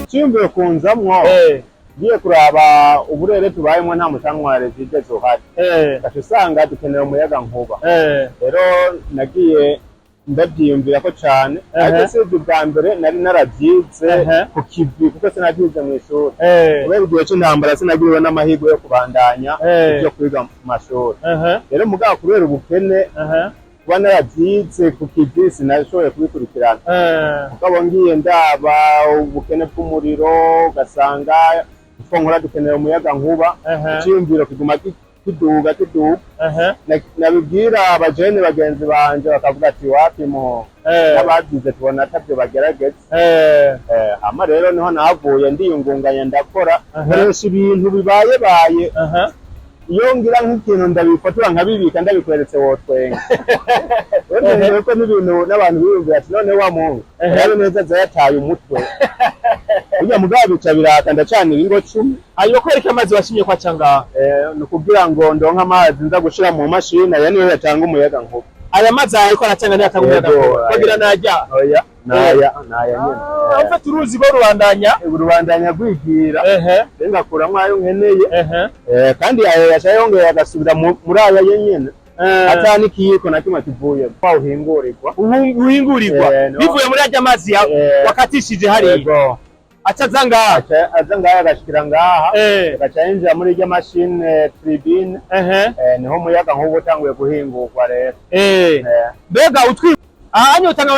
Cyiyumviro kunzamwo, ngiye kuraba uburere tubayemo, nta mucanwa wa Regideso uhari, gaca usanga dukenera umuyaga nkuba. Rero nagiye ndabyiyumvira ko cane, ariko si ibyo bwa mbere nari narabyize ku kivi, kuko sinabyize mu ishuri. Kubera igihe c'intambara sinagiriwe n'amahirwe yo kubandanya ibyo kwiga mu mashuri. Rero mugabo kubera ubukene, kuba narabyize ku kivi, sinashoboye kubikurikirana. Mugabo ngiye ndaba ubukene bw'umuriro, ugasanga utwo nkora dukenera umuyaga nkuba, iciyumviro kiguma kiduga kiduga. Nabibwira abajene bagenzi banje, bakavuga ati: "Wapi mu n'ababyize tubona atabyo bagerageza." Hama rero niho nahavuye ndiyungunganya, ndakora, nkoresha ibintu bibayebaye. Iyo ngira nk'ikintu ndabifotora nkabibika, ndabikweretse wotwenga. Rero ko n'ibintu n'abantu biyumvira ati: "None wa muhungu urabe neza aza yataye umutwe burya." Mugabo bica biraka, ndacanira ingo 10. Hanyuma kubera ko amazi washimye ko aca ngaha? Ni ukugira ngo ndonke amazi nza gushira mu mashini, aya niyo yatanga umuyaga nkuba. Aya mazi aya ariko aratanga niyo atanga umuyaga Yego. nkuba bagira najya? Oya, naya nyene. Ufata uruzi rwo rubandanya? Rubandanya rwigira, rero ngakuramwo ayo nkeneye. Kandi ayo yaca yongera agasubira muri aya ye nyene, ata n'ikiyiko na kimwe kivuyemo, uhingurirwa. Uhingurirwa? No. Bivuye muri arya mazi wakatishije hariya? Yego. Aca aza ngaha? Aca aza ngaha, agashikira ngaha, agaca yinjira muri irya mashine turbine. Niho umuyaga nkuba utanguye guhingurwa rero. Mbega utwi aha utanga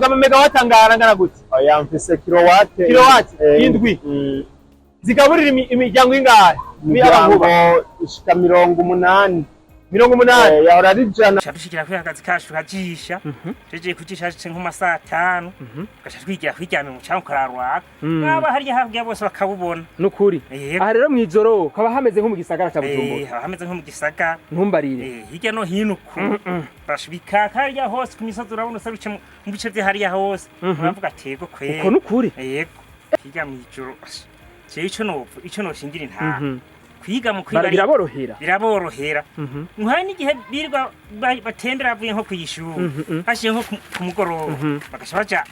amamega angana angana gute? Oya, mfise kilowatt. Kilowatt 7. Zigaburira imiryango ingahe? Imiryango ishika 80. 80? Yahora ari 100. Tuca dushikira kuri akazi kacu, tukajisha. Tugiye kujisha hashitse nko mu masaha 5, tugaca twigira kwiryamira mu canga, ukararwaka naba hariya hakurya bose bakabubona. Nukuri. Yego. Aha rero mw'ijoro kaba hameze nko mu gisagara ca Bujumbura. Haba hameze nko mu gisagara. Ntumbarire. Hirya no hino uku bashibikaka hariya hose ku misozi, urabona usaruce mu bice vya hariya hose, uravuga ati: "Yego kweri." Uko nukuri. Yego, hirya mw'ijoro jewe ico noshingira intaha, kwiga mu kwiga Biraborohera. Biraborohera. Nka n'igihe birirwa batembera bavuye nko kw'ishuri, hashiye nko ku mugoroba, bagaca baja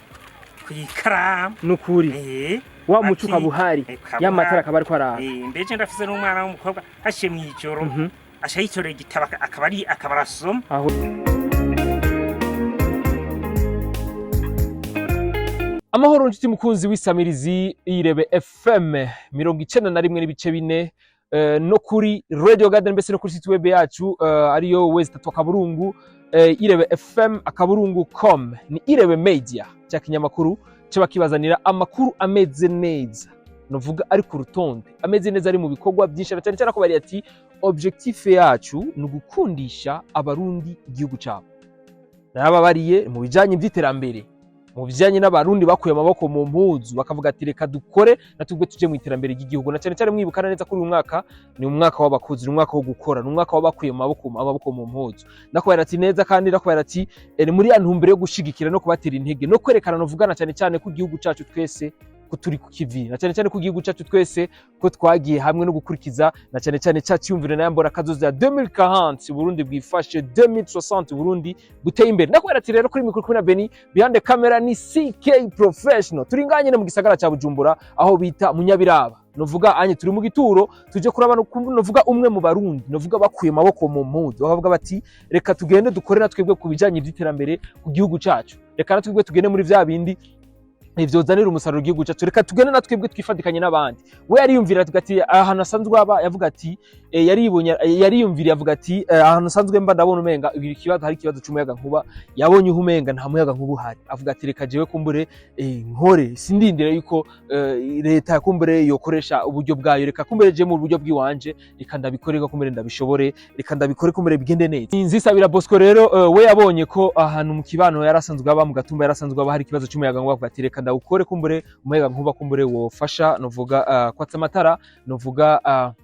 kw'ikaramu. Nukuri. Wa muco ukaba uhari. Ukaba Ya matara uhari. akaba ariko araka. Mbeje ndafise n'umwana w'umukobwa, hashiye mw'ijoro aca yitorera igitabo, akaba ari akaba arasoma. Aho amahoro nshuti mukunzi w'isamirizi Irebe FM 91.4, no kuri Radio Garden, mbese no kuri site web yacu, ariyo www.irebefm.com. Ni Irebe Media, cya kinyamakuru kiba kibazanira amakuru ameze neza, novuga ari ku rutonde, ameze neza, ari mu bikorwa byinshi, na cyane cyane ko bari ati objectif yacu ni ugukundisha Abarundi igihugu cyabo. Narababariye mu bijanye by'iterambere, mu bijanye n'Abarundi bakuye amaboko mu mpuzu, bakavuga ati: "Reka dukore natubwe tuje mu iterambere ry'igihugu." Na cyane cyane mwibukana neza ko uyu mwaka ni umwaka w'abakuzi, ni umwaka wo gukora, ni umwaka w'abakuye amaboko mu mpuzu. Ndakubwira ati neza, kandi ndakubwira ati ni muri ya ntumbero yo gushigikira no kubatera intege no kwerekana, novugana cyane cyane ko igihugu cacu twese ko turi ku kivi, na cyane cyane ko igihugu cacu twese ko twagiye hamwe no gukurikiza na cyane cyane cya cyumviro na mbona kazoza ya 2040, Burundi bwifashe, 2060, Burundi buteye imbere. Ndakubwira ati rero kuri micro kumwe na Beni, behind the camera ni CK Professional. Turi nganye mu gisagara cya Bujumbura, aho bita Munyabiraba. Novuga anye turi mu gituro, tuje kuraba novuga umwe mu Barundi novuga bakuye amaboko mu mpuzu, bakavuga bati: "Reka tugende dukore na twebwe ku bijanye by'iterambere ku gihugu cacu, reka na twebwe tugende muri vya bindi vyozanira umusaruro igihugu cyacu, reka tugende na twebwe twifatikanye n'abandi." We yariyumvira avuga ati ahantu asanzwe aba, yavuga ati yaribonye, yariyumviriye avuga ati ahantu asanzwe mba ndabona umenga ibi kibazo, hari ikibazo c'umuyaga nkuba. Yabonye umenga nta muyaga nkuba uhari, avuga ati: "Reka jewe kumbure nkore, sindindire yuko leta kumbure yokoresha uburyo bwayo, reka kumbure je mu buryo bw'iwanje, reka ndabikore, kumbure ndabishobore, reka ndabikore kumbure bigende neza." Nzisabira Bosco rero we yabonye ko ahantu mu kibano yarasanzwe aba, mu Gatumba yarasanzwe aba, hari ikibazo c'umuyaga nkuba, avuga ati: "Reka ndawukore, kumbure umuyaga nkuba kumbure wofasha novuga kwatsa amatara, novuga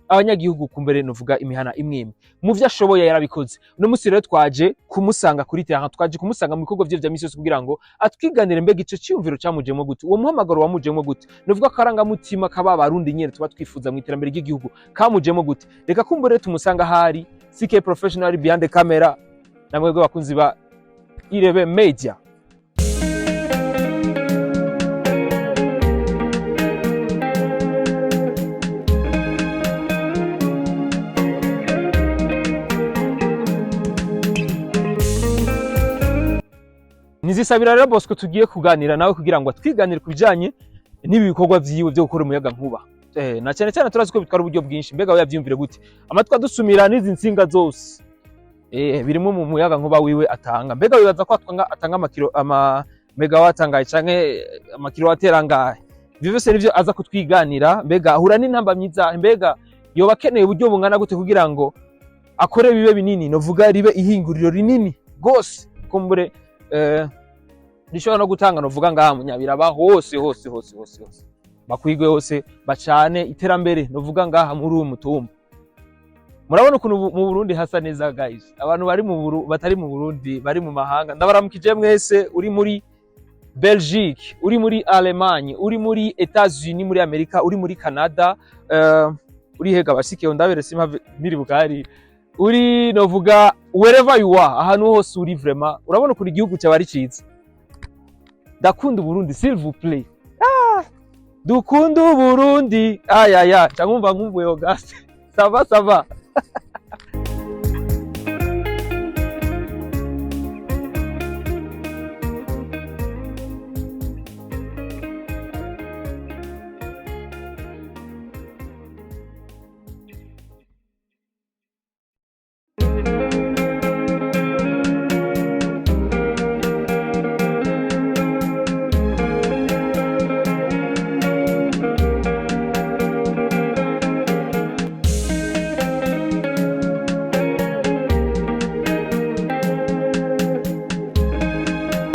abanyagihugu, kumbure novuga imihana imwe imwe." Mu vyo ashoboye yarabikoze. Uno musi rero twaje kumusanga kuri terrain, twaje kumusanga mu bikorwa vye vya misi yose kugira ngo atwiganire mbega ico ciyumviro camujemwo gute, uwo muhamagaro wamujemwo gute, novuga ko akarangamutima kaba Abarundi nyene tuba twifuza mu iterambere ry'igihugu kamujemwo gute. Reka kumbure tumusanga ahari. CK Professional behind the camera, namwebwe bakunzi ba Irebe Media. Nzisabira rero Bosco tugiye kuganira nawe kugira ngo atwiganire ku bijanye n'ibi bikorwa vyiwe byo gukora umuyaga nkuba. Na cyane cyane turazi ko bitwara uburyo bwinshi. Mbega we yavyiyumvire gute? Amatwi adusumira n'izi nsinga zose birimo mu muyaga nkuba wiwe atanga. Mbega wibaza ko atanga amakilo, ama megawatt angahe canke amakilowatt angahe? Ivyo vyose nivyo aza kutwiganira. Mbega ahura n'intambamyi zahe? Mbega yoba akeneye uburyo bungana gute kugira ngo akore bibe binini, novuga ribe ihinguriro rinini gose, kumbure rishobora no gutanga, novuga ngaha mu Nyabiraba hose hose hose hose hose, bakwigwe hose, bacane iterambere, novuga ngaha muri uyu mutumba. Murabona ukuntu mu Burundi hasa neza, guys. Abantu bari mu batari mu Burundi, bari mu mahanga, ndabaramukije mwese. Uri muri Belgique, uri muri Allemagne, uri muri Etats-Unis, muri Amerika, uri muri Canada, uri hega bashikeho ndabere simpave niri bukari, uri novuga wherever you are, ahantu hose uri, vraiment urabona ukuntu igihugu cyawe ari ciza. Ndakunda Uburundi, s'il vous plaît. Dukunda Uburundi. Ayaya, cyangwa umva nkumbuye Auguste. Ça va, ça va.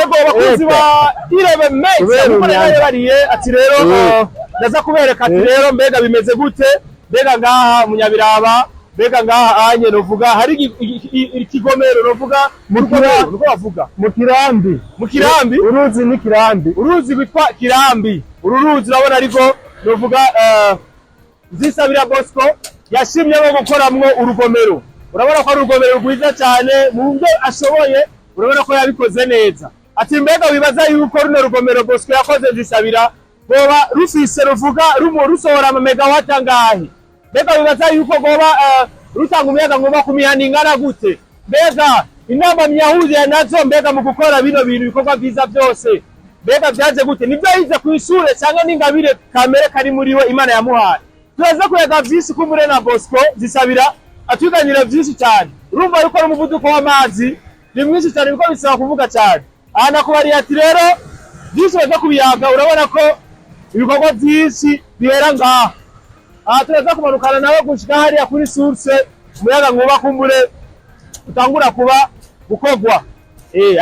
Ego, bakunzi ba Irebe Media, Kubera nkuko unyanga. nabibariye ati rero ndaza kubereka ati rero mbega bimeze gute, mbega ngaha Munyabiraba, mbega ngaha anye novuga hari ikigomero, novuga Mu Kirambi. Nuko bavuga Mu Kirambi. Mu Kirambi. Uruzi ni Kirambi. Uruzi rwitwa Kirambi. Uru ruzi urabona, ariko novuga Nzisabira Bosco yashimyemo gukoramwo urugomero. Urabona ko ari urugomero rwiza cyane mu buryo ashoboye, urabona ko yabikoze neza. Ati mbega wibaza yuko runo rugomero Bosco yakoze, Nzisabira, rwoba rufise, ruvuga rumu rusohora ama megawati angahe? Mbega wibaza yuko rwoba rutanga umuyaga nkuba ku mihanda ingana gute? Mbega inama yahuye nazo, mbega mu gukora bino bintu, ibikorwa byiza byose, mbega byaje gute? Nibyo yize ku ishure cyangwa n'ingabire kamere kari muri we Imana yamuhaye? Turaza kuyaga vyinshi kumure na Bosco Zisabira, atuganira vyinshi cyane. Urumva yuko ari umuvuduko w'amazi ni mwinshi cyane, biko bisaba kuvuga cyane. Aha nakubariye ati rero byinshi baza kubiyaga. Urabona ko ibikorwa byinshi bihera ngaha. Aha turaza kumanukana nawe gushika hariya kuri source umuyaga nkuba kumbure utangura kuba gukorwa.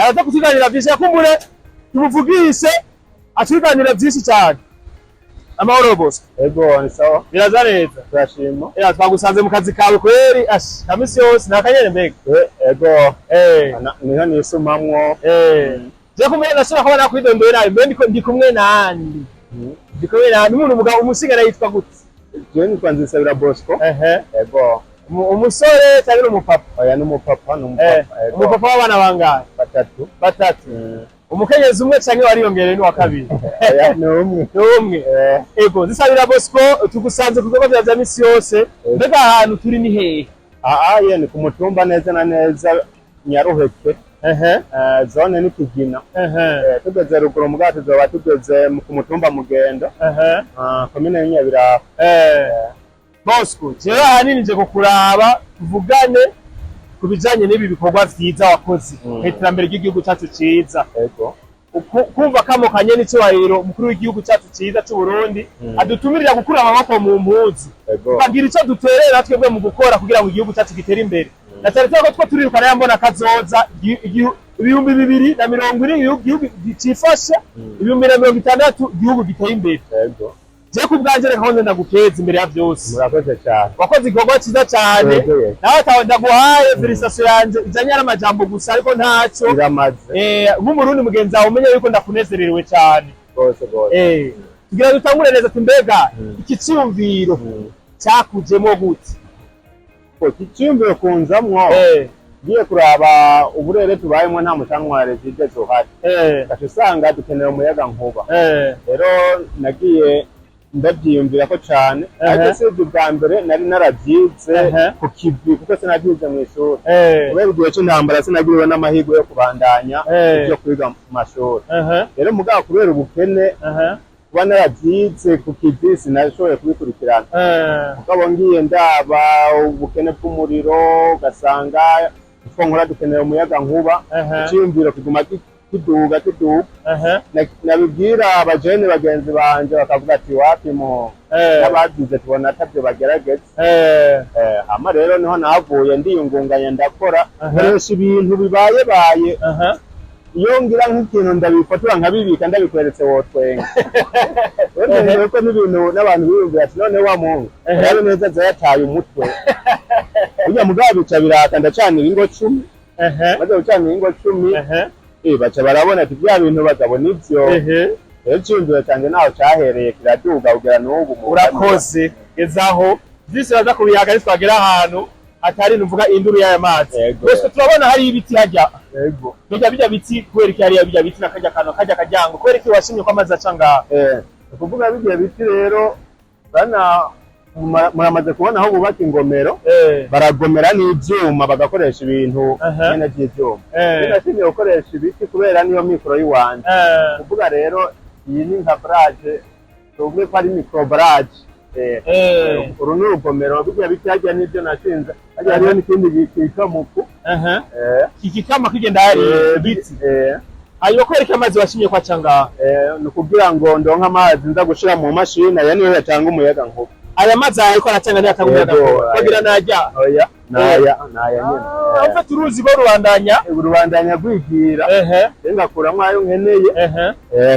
Araza kutuganira vyinshi, kumbure tumuvugishe atuganira vyinshi cyane. Amahoro, Bosco. Ego, ni sawa. Biraza neza? Turashima. Twagusanze mu kazi kawe kweri, ashi kamisi yose nta kanyene mbega. Ego. Niho nisumamwo. Je kumwe nashobora kuba nakwidondoye nabi. Mbe ndi kumwe nandi? Ndi kumwe nandi umuntu umugabo umusigara yitwa gute? Jewe nitwa Nzisabira Bosco. Ego. Umusore cyangwa umupapa? Oya, n'umupapa, n'umupapa. Ego. Umupapa w'abana bangahe? Batatu. Batatu. Umukenyezi umwe canke wariyongereye n'uwa kabiri? Oya, ni umwe. Ni umwe. Ego, Nzisabira Bosco, tugusanze ku bikorwa vya misi yose. Mbega ahantu turi ni hehe? Aha ye ni ku mutumba neza na neza Nyaruheke. Zone ni Kigina. Tugeze ruguru mu bwato tuzoba tugeze ku mutumba Mugendo. Komine y'Nyabiraba. Bosco, jewe ahanini nje kukuraba tuvugane ku bijanye n'ibi bikorwa vyiza wakoze mu iterambere ry'igihugu cyacu ciza. Kumva kamo kanye n'icyubahiro umukuru w'igihugu cyacu ciza c'u Burundi adutumirira gukura amaboko mu mpuzu, tukagira ico duterera twebwe mu gukora kugira ngo igihugu cyacu gitere imbere, na cyane cyane ko two turirukana ya mbona kazoza 2040 igihugu cifashe, 2060 igihugu giteye imbere. Je ku bwanje reka nze ndagukeza imbere ya byose. Murakoze cyane. Wakoze igikorwa cyiza cyane. Yego. Nawe atawe ndaguhaye félicitations yanje ijanye n'amajambo gusa, ariko ntacyo. Biramaze. Nk'umurundi mugenzi wawe, umenye yuko ndakunezerewe cyane. Rwose rwose. Tugira dutangure neza ati mbega iki cyumviro cyakujemo gute? Iki cyumviro kunzamwo, ngiye kuraba uburere tubayemo nta mucanwa REGIDESO uhari, ugaca usanga dukenera umuyaga nkuba. Rero nagiye Ndabyiyumvira ko cane, ariko si ibyo. Bwa mbere nari naravyize ku kivi, kuko sinavyize mw'ishuri. Kubera igihe c'intambara sinagiriwe n'amahirwe yo kubandanya ivyo kwiga mu mashuri. Rero mugabo kubera ubukene, kuba naravyize ku kivi, sinashoboye kubikurikirana. Mugabo ngiye ndaba ubukene bw'umuriro, ugasanga utwo nkora dukenera umuyaga nkuba, iciyumviro kiguma kiduga kiduga. Nabibwira abajene bagenzi banje, bakavuga ati: "Wapi mu n'ababyize tubona atabyo bagerageza." Hama rero niho nahavuye ndiyungunganya, ndakora, nkoresha ibintu bibayebaye. Iyo ngira nk'ikintu ndabifotora nkabibika, ndabikweretse wotwenga. Wemeye ko n'ibintu n'abantu biyumvira ati: "None wa muhungu, urabe neza aza yataye umutwe burya." Mugabo bica biraka, ndacanira ingo 10. Maze gucanira ingo 10, baca barabona ati: "Bya bintu bagabo nivyo." Rero iciyumviro canje naho cahereye kiraduga kugera n'ubu mu Urakoze. Gezaho vyose baza kubiyaga, nitwagera ahantu hatari nuvuga induru y'aya mazi. Gusa turabona hari ibiti hajya. Bijya biti kubera iki hariya bijya biti n'akajya kantu kajya kajyango? Kubera iki washimye ko amazi aca ngaha? Ni ukuvuga bigiye biti rero bana muramaze kubona aho bubaka ingomero, baragomera n'ivyuma, bagakoresha ibintu nyene vy'ivyuma. Nashimye gukoresha ibiti kubera niyo mikoro y'iwanje. Kuvuga rero iyi ni nka barrage, tuvuge ko ari micro barrage. Uru ni urugomero, bijya biti hajya n'ibyo nashinze hajya, hariho n'ikindi kitwa muku. Iki kama kigenda hariya ibiti. Hanyuma kubera ko amazi washimye ko aca ngaha? Ni ukugira ngo ndonke amazi nza gushira mu mashini, aya niyo yatanga umuyaga nkuba. Aya mazi aya ariko aratanga niyo atanga umuyaga Yego. Bagira najya? Oya, naya nyene. Ufite uruzi rwo rubandanya. Rubandanya rwigira, rero ngakuramwo ayo nkeneye.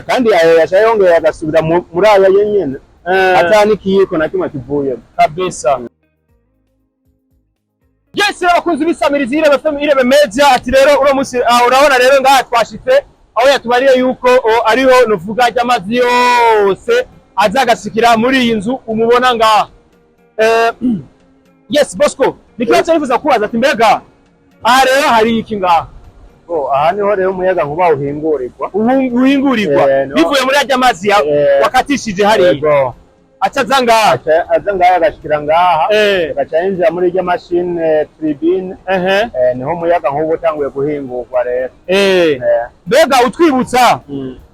Kandi ayo yaca yongera agasubira muri aya yenyene, ata n'ikiyiko na kimwe kivuyemo. Kabisa. Yes, rero abakunzi b'isamirizi Irebe FM, Irebe Media, ati rero uno munsi urabona rero ngaha twashitse aho yatubariye yuko ariho nuvuga ry'amazi yose aza agashikira muri iyi nzu umubona ngaha. Yes Bosco, ni kibazo nifuza kubaza ati: mbega aha rero hari iki ngaha? Oh, aha niho rero umuyaga nkuba uhingurirwa. Uhingurirwa? No. Bivuye muri arya mazi wakatishije hariya? Yego. Aca aza ngaha? Aca aza ngaha, agashikira ngaha, agaca yinjira muri irya mashine turbine. Niho umuyaga nkuba utanguye guhingurwa rero. Mbega utwibutsa,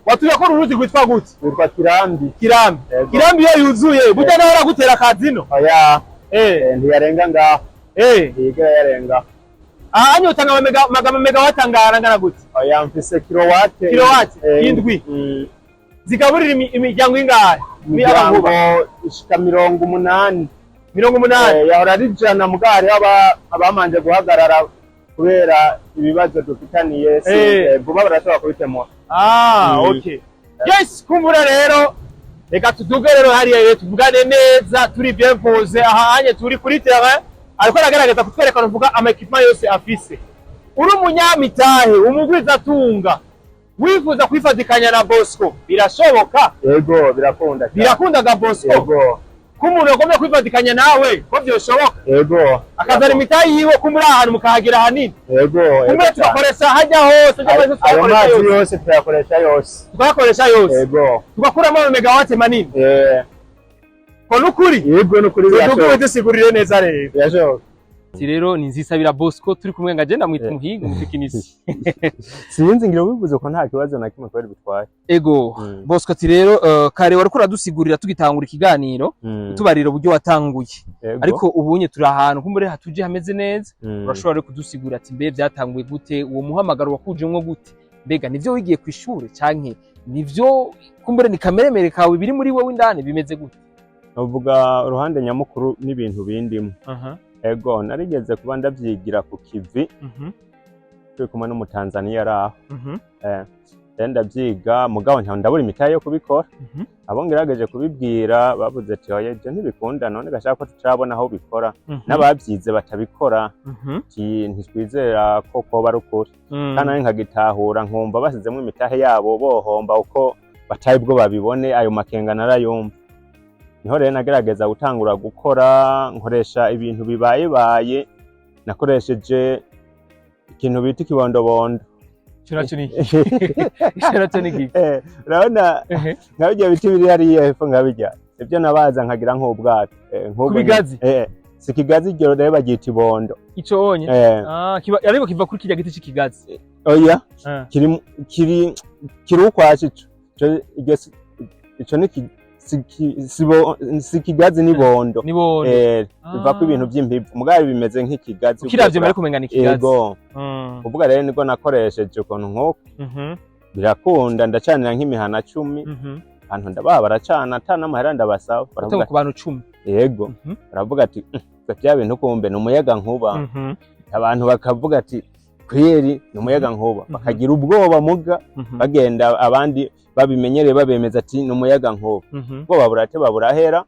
watubwiye ko uru ruzi rwitwa gute? Witwa Kirambi. Kirambi? Yego. Kirambi iyo yuzuye burya nawe aragutera akazino? Oya, ntiyarenga ngaho. Ntiyigera yarenga. Aha utanga amamega angana angana gute? Oya, mfise kilowate. Kilowate 7. Zigaburira imiryango ingahe? Imiryango ishika 80. 80? Yahora ari 100, mugabo hariho abamanje guhagarara kubera ibibazo dufitaniye. Vuba barashobora kubikemura. Okay, yes, kumbura rero reka tuduge rero hariya rero tuvugane neza turi bien posé. Aha anye turi kuri terrain, ariko aragerageza kutwereka nuvuga ama équipement yose afise. Uri umunyamitahe, umugwizatunga, wifuza kwifatikanya na Bosco, birashoboka? Yego, birakunda cyane. Birakundaga Bosco? Yego. Ko umuntu agomba kwifatikanya nawe, ko vyoshoboka? Yego. Akazana imitahe yiwe, ko muri ahantu mukahagera hanini? Yego. Kumbe Yego cyane. tugakoresha hajya hose? Ayo Tugakoresha mazi yose? Yose tuyakoresha yose. Tukayakoresha yose? Yego. Tugakuramo amamegawate manini? Ko nukuri? Yego, nukuri. Tuduge. Birashoboka. Dusigurire neza rero. Birashoboka. Ati rero ni Nzisabira Bosco turi kumwe, nga agenda mwita umuhinga, umutekinisi. Sinzi, ngira ubivuze ko nta kibazo na kimwe kubera bitwaye. Ego. Bosco, ati rero kare wariko uradusigurira tugitangura ikiganiro, utubarira uburyo watanguye. Ariko ubunye turi ahantu kumbure hatuje hameze neza. Urashobora rero kudusigurira ati: mbe byatanguye gute? Uwo muhamagaro wakujemwo gute? Mbega nivyo wigiye ku ishure, canke nivyo kumbure ni kameremere kawe biri muri wowe indani? Bimeze gute? Uvuga uruhande nyamukuru n'ibintu bindimo. Ego, narigeze kuba ndavyigira ku kivi, turi kumwe n'umutanzaniya ari aho. Rero ndavyiga, mugabo nta ndabura imitahe yo kubikora. Abo ngerageje kubibwira bavuze ati: "Oya, ibyo ntibikunda." None gashaka ko tutarabona aho bikora, n'ababyize batabikora, ati: "Ntitwizera ko koba ari ukuri." Kandi nari nkagitahura, nkumva basizemo imitahe yabo bohomba, uko batari bwo babibone. Ayo makenga narayumva. Niho rero nagerageza gutangura gukora, nkoresha ibintu bibayebaye. Nakoresheje ikintu bita ikibondobondo. Ico naco ni iki? Ico naco ni iki? Urabona nka birya biti biri hariya hepfo, nka birya. Nibyo nabaza nkagira nk'ubwato, nk'ubwo. Ku bigazi? Si ikigazi, iryo rero baryita ibondo. Ico onye? Eh. Ah, kiba ariko kiva kuri kirya giti c'ikigazi? Oya. Ah. Kiri ukwaco ico. Iryo ico ni si ikigazi, ni bondo. Ni bondo. Bivako ibintu vy'impivu, mugabo bimeze nk'ikigazi. Ukiravye mbere kumenga ni ikigazi. Yego. Kuvuga rero nibwo nakoresheje ukuntu nk'uko birakunda, ndacanira nk'imihana 10. Abantu ndabaha baracana, ata n'amahera ndabasaba. Utanga Baravuga ku bantu 10? Yego. Baravuga ati: Bya bintu kumbe ni umuyaga nkuba." Abantu bakavuga ati: "Kweri ni umuyaga nkuba." Bakagira ubwoba, muga bagenda abandi babimenyereye babemeza ati: "Ni umuyaga nkuba." Ubwoba burateba burahera.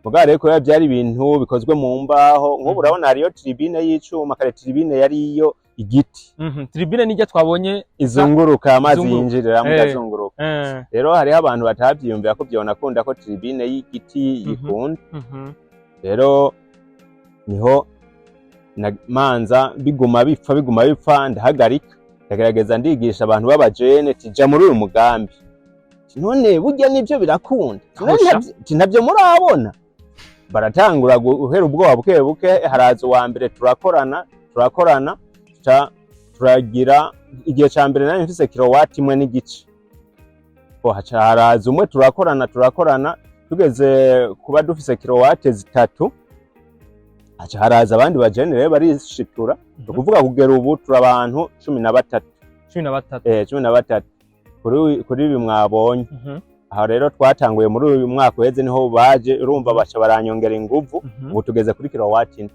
Muga rero kubera byari ibintu bikozwe mu mbaho, nk'ubu urabona hariyo tribune y'icuma, kare tribune yari iyo igiti. Tribune nijya twabonye? Izunguruka, amazi Izunguruka. yinjiriramo igazunguruka. Rero hariho abantu batavyiyumvira ko vyonakunda ko tribune y'igiti yikunda. Rero niho manza biguma bipfa, biguma bipfa, ndahagarika, ndagerageza ndigisha abantu b'abajene tija muri uyu mugambi. Ati, none burya nivyo birakunda? Ati, none Ahosha. ati, ntabyo murabona. Baratangura guhera ubwoba buke buke. Haraza uwa mbere, turakorana, turakorana, turagira igihe ca mbere nari mfise kilowati 1.5. Bo haca haraza umwe, turakorana, turakorana, tugeze kuba dufise kilowate 3, haca haraza abandi bajene rero barishitura. Ni ukuvuga kugera ubu turi abantu 13. 13? 13 kuri ibi mwabonye. Aho rero twatanguye muri uyu mwaka uheze, niho baje, urumva baca baranyongera inguvu. Ubu tugeze kuri kilowati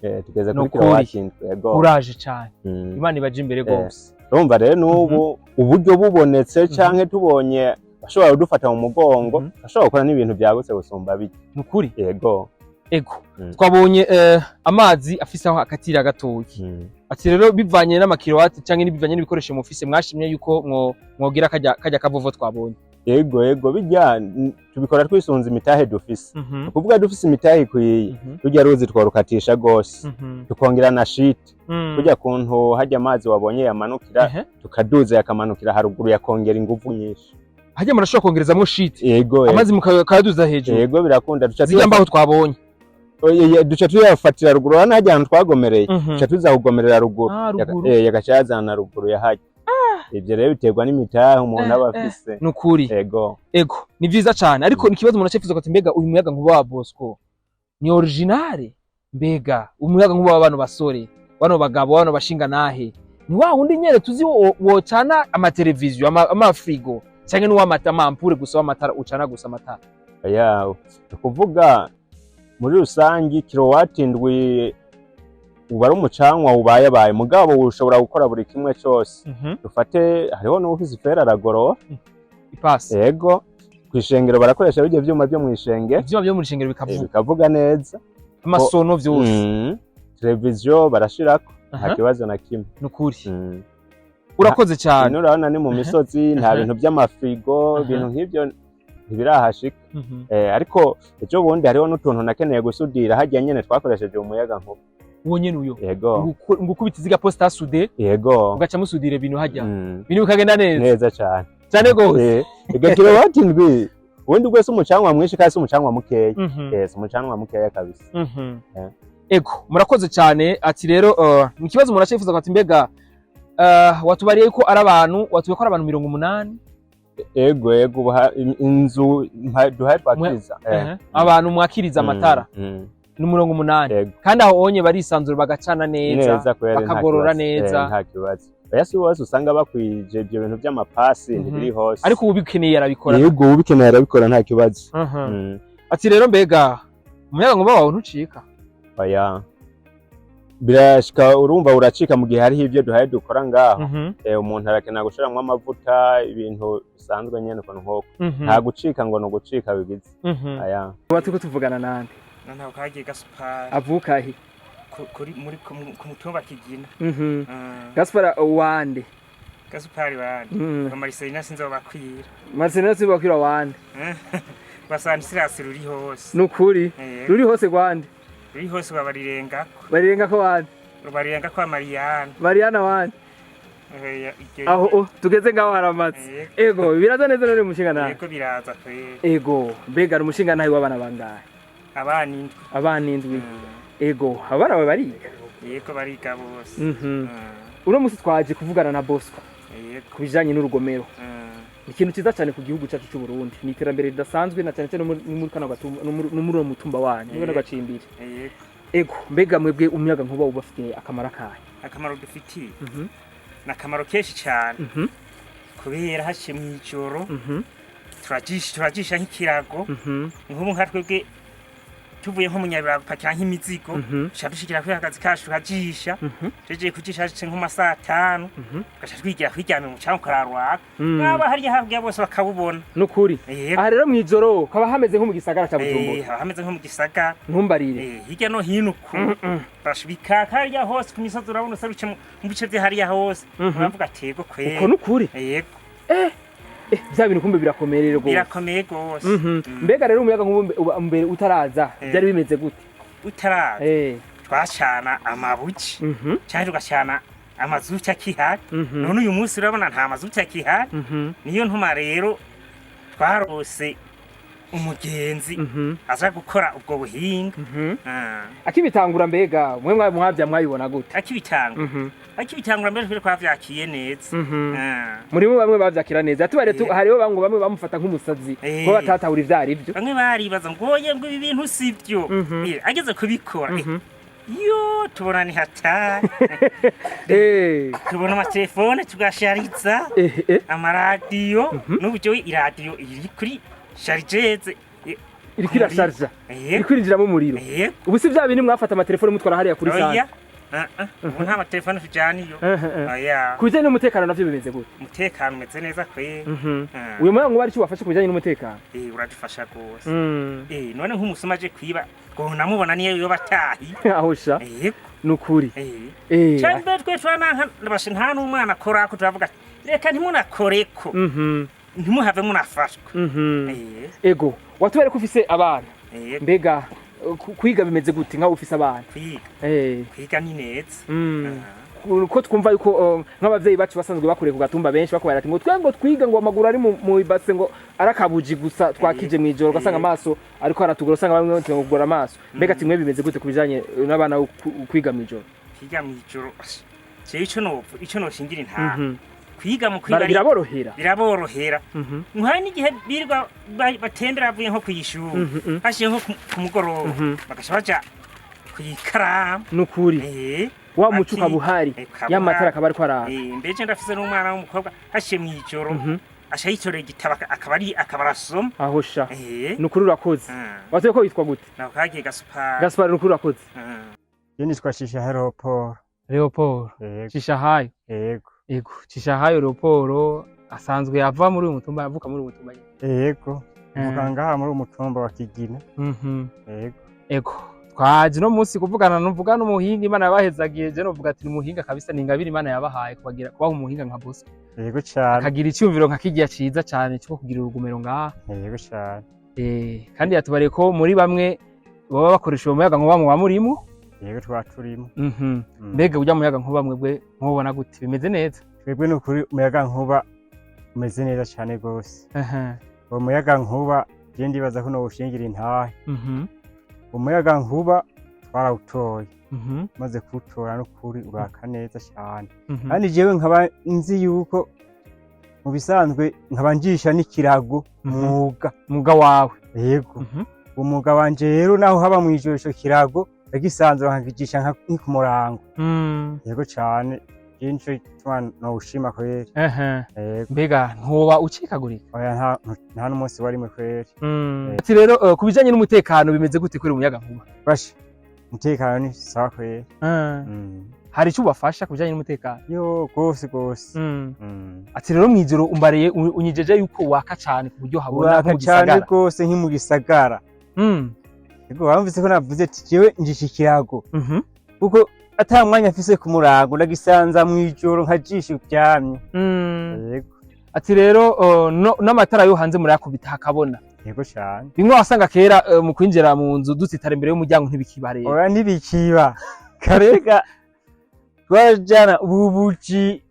4. Tugeze kuri Nukuri. kilowati 7, yego. Uraje cane. Imana ibaje imbere gose. Urumva rero n'ubu uburyo bubonetse canke tubonye bashobora kudufata mu mugongo, bashobora gukora n'ibintu byagutse gusumba bijya. Nukuri. Yego. Ego. Twabonye amazi afise aho akatira gatoyi. Ati rero bivanye n'amakilowati canke n'ibivanye n'ibikoresho mufise, mwashimye yuko mwogira kajya kavovo twabonye. Yego, bijya tubikora twisunze imitahe dufise. Ni ukuvuga dufise imitahe ikwiye, rujya ruzi twarukatisha gose, tukongera na shiti kujya kuntu hajya amazi wabonye yamanukira, tukaduza yakamanukira haruguru, yakongera inguvu nyinshi. Hajya murashobora kongerezamwo shiti? Yego. Amazi mukayaduza hejuru? Yego, birakunda, duca Zirya mbaho twabonye? Oye, duca tuyafatira ruguru, urabona hajya ahantu twagomereye, duca tuza kugomerera ruguru. Ah, ruguru. Yagaca yazana ruguru yahajya. Ivyo rero biterwa n'imitahe umuntu aba afise. Nukuri. Yego. Ego, ni vyiza cane, ariko ni ikibazo umuntu acifuza ati: mbega uyu muyaga nkuba wa Bosco ni originale? Mbega umuyaga nkuba wa bano basore, bano bagabo, bano bashinga nahe, ni wa wundi nyene tuzi wocana amateleviziyo, amafrigo, canke ni w'amata, amampure gusa, w'amatara, ucana gusa amatara? Oya, ni ukuvuga muri rusangi kilowati 7 uba ari umucanwa ubayabaye, mugabo ushobora gukora buri kimwe cose. Dufate hariho n'uwufise ifera aragorora. Ipasi? Yego, kw'ishengero barakoresha bijya vyuma vyo mw'ishengero. Ivyuma vyo mu rushengero bikavuga? Bikavuga neza. Amasono vyose? Televiziyo barashirako, nta kibazo na kimwe. Nukuri. Urakoze cyane. Ino urabona ni mu misozi, nta bintu by'amafrigo, ibintu nk'ibyo ntibirahashika. Ariko ejo bundi hariho n'utuntu nakeneye gusudira hajya nyene twakoresheje umuyaga nkuba. Uwo nyene uyo? Yego. Ngukubita iziga poste à souder? Yego. Ugaca musudira ibintu hajya, ibintu bikagenda neza? Neza cyane. Cyane gose. Ega kilowati 7 ubundi bwese umucanwa mwinshi kandi si umucanwa mukeya. Si umucanwa mukeya kabisa. Ego, murakoze cyane. Ati rero ni ikibazo umuntu acifuza ati: mbega watubariye ko ari abantu, watubwiye ko ari abantu 80? Ego, ubu inzu duhaye twakiriza. Abantu mwakiriza amatara ni 80? Ego. Kandi aho onye barisanzura bagacana neza? Neza kweri, nta Bakagorora kibazo. neza. Nta kibazo. Oya, si bose usanga bakwije ibyo bintu by'amapasi, ntibiri hose. Ariko ubu bikeneye arabikora? Yego, ubikeneye arabikora, nta kibazo. Ati rero mbega umuyaga nkuba wawe ntucika? Oya, birashika, urumva uracika mu gihe hariho ibyo duhaye dukora ngaho. Umuntu arakenera gushiramwo amavuta, ibintu bisanzwe nyene ukuntu nk'uko. Nta gucika ngo ni ugucika bigize. Aya. Tuba turiko tuvugana nande? Ntabwo kagiye Gasupari. Avuka he? Kuri muri ku mutumba Kigina. Gaspar wande? Gasupari wande? Ba Marcelina sinzi aho bakwira. Marcelina si bakwira wande? Basandirasi ruri hose. Nukuri? Ruri hose gwande? Ruri hose babarirengako. Barirenga ko wande? Barirenga kwa Mariana. Mariana wande? Oya, iryo- Aho oh, tugeze ngaho haramatse. Yego. Ego, biraza neza none mushinga nawe. Yego, biraza kweri. Ego, mbega ari umushinga nawe w'abana bangahe? Abana 7. Abana 7. Ego, abana bawe bariga? Yego, bariga bose. Uno musi twaje kuvugana na Bosco ku bijanye n'urugomero. Ni ikintu cyiza cyane ku gihugu cyacu cy'u Burundi. Ni iterambere ridasanzwe na cyane cyane no muri kano gatumba, no muri uwo mutumba wanyu, muri kano gacimbiri. Yego. Ego, mbega mwebwe umuyaga nkuba ubafitiye akamaro akahe? Akamaro dufitiye ni akamaro kenshi cyane, kubera haciye mw'ijoro turajisha nk'ikirago. Nk'ubu nka twebwe tuvuye nko mu Nyabiraba gupakira nk'imizigo, duca dushikira kuri akazi kacu tukajisha. Tugiye kujisha hashitse nko mu masaha 5, tugaca twigira kwiryamira umucanga ukararwaka, naba hariya hakurya bose bakawubona. Nukuri. Yego. Aha rero mw'ijoro kaba hameze nko mu gisagara ca Bujumbura. Haba hameze nko mu gisagara. Ntumbarire. Hirya no hino uku bashibikaka hariya hose ku misozi, urabona usaruce mu bice vya hariya hose, uravuga ati yego kweri. Uko nukuri. Yego. Bya bintu kumbe birakomeye rero rwose. Birakomeye rwose. Mbega rero umuyaga nkuba mbere utaraza byari bimeze gute? Utaraza twacana amabuji cyangwa tugacana amazuki akihari. None uyu munsi urabona nta mazuki akihari. Niyo ntuma rero twarose umugenzi aza gukora ubwo buhinga. Akibitangura mbega mwe mwabya mwabibona gute? Akibitangura, akibitangura mbere twari twavyakiye neza. Muri bo bamwe bavyakira neza tubare tu, hariho bamwe bamufata nk'umusazi ko batatahura ivyo ari byo. Bamwe baribaza ngo oye, ngo ibi bintu si byo. Ageze kubikora, yo tubona ni hatari. Tubona amatelefone tugashariza, amaradiyo n'uburyo iradiyo iri kuri chargeze. Iriko irasharja, iriko irinjiramo umuriro. Ubu si vya bindi mwafata amatelefone mutwara hariya kuri Oya. sante. Ah, ah, ubu nta matelefone tujyana iyo. Oya. Ku bijyanye n'umutekano navyo bimeze gute? Umutekano umeze neza kwe. Uyu muyaga nkuba ari cyo wafashe ku bijyanye n'umutekano? Uradufasha rwose. None nk'umusuma aje kwiba ngo namubona niyo yoba atahi. Aho sha. Yego. Nukuri. Cyane mbere twe turananka bashe nta n'umwana akorako, turavuga ati reka ntimunakoreko, ntimuhave munafashwa. Ego, watubere ko ufise abana. Yego. Mbega kwiga bimeze gute nkaho ufise abana? Kwiga, kwiga ni neza. Ko twumva yuko nk'abavyeyi bacu basanzwe bakuriye ku gatumba, benshi bakubwira ati ngo twe ngo twiga ngo amaguru ari mu ibase, ngo arakabuji gusa twakije mw'ijoro, ugasanga amaso ariko aratugora, usanga bamwe bose ngo kugora amaso. Mbega ati mwe bimeze gute ku bijanye n'abana kwiga mw'ijoro? Kwiga mw'ijoro, jewe ico nopfa ico noshingira intaha, kwiga mu kwiga Biraborohera? Biraborohera. Nka n'igihe birirwa batembera bavuye nko kw'ishuri, hashiye nko ku mugoroba, bagaca baja kw'ikaramu. Nukuri. Wa muco ukaba uhari, ukaba ya matara uhari. akaba ariko araka. Mbeje ndafise n'umwana w'umukobwa, hashiye mw'ijoro aca yitorera igitabo akaba ari akaba arasoma. Aho sha. Nukuri urakoze. Watuye ko witwa gute? Nako kagiye Gasupari. Gaspar, nukuri urakoze. Je nitwa Shisha Leopold. Leopold. Yego. Cishahayo. Yego. Yego, Cishahayo Leopold asanzwe ava muri uyu mutumba, avuka muri uyu mutumba nyene. Yego. Mvuka ngaha muri uyu mutumba wa Kigina. Yego. Ego, twaje uno munsi kuvugana nuvuga n'umuhinga Imana yabahezagiye. Je novuga ati ni umuhinga kabisa, ni ingabire Imana yabahaye kubagira kubaha umuhinga nka Bosco. Yego cyane. Akagira icyumviro nka kigiya ciza cyane cyo kugira urugomero ngaha. Yego cyane. Kandi yatubariye ko muri bamwe baba bakoresha uwo muyaga nkuba muba murimo. Yego, twa turimo. Mbega ujya muyaga nkuba mwebwe mubona gute, bimeze neza? Twebwe ni ukuri umuyaga nkuba umeze neza cyane rwose. Uwo muyaga nkuba je ndibaza ko nowushingira intahe. Umuyaga nkuba twarawutoye. Maze kuwutora n'ukuri uraka neza cyane. Kandi jewe nkaba nzi yuko mu bisanzwe nkaba njisha n'ikirago, mwuga. Mwuga wawe. Yego. Umwuga wanje rero naho haba mw'ijoro, ico kirago ndagisanzura nkakigisha nki ku murango. Yego cane, je nico gituma nowushima kweri. Yego. Mbega ntuba ucikagurika? Oya, nta n'umunsi warimwe kweri. Ati rero ku bijanye n'umutekano bimeze gute kuri umuyaga nkuba? Basha, umutekano ni sawa kweri. Hari icyo ubafasha ku bijanye n'umutekano? Yo, gose gose. Ati rero mw'ijoro umbariye unyijeje yuko waka cane ku buryo habona Uraka nko mu cane gisagara. gose nki mu gisagara. Yego, wumvise ko navuze ati jewe njisha ikirago. Kuko ata mwanya mfise ku murango ndagisanza mw'ijoro nkajisha uryamye. Yego. Ati rero n'amatara yo hanze murayakubita hakabona. Yego cane. Bimwe wasanga kera mu kwinjira mu nzu dutsitara imbere y'umuryango ntibikiba rero. Oya, ntibikiba. Karega Twajana ububuji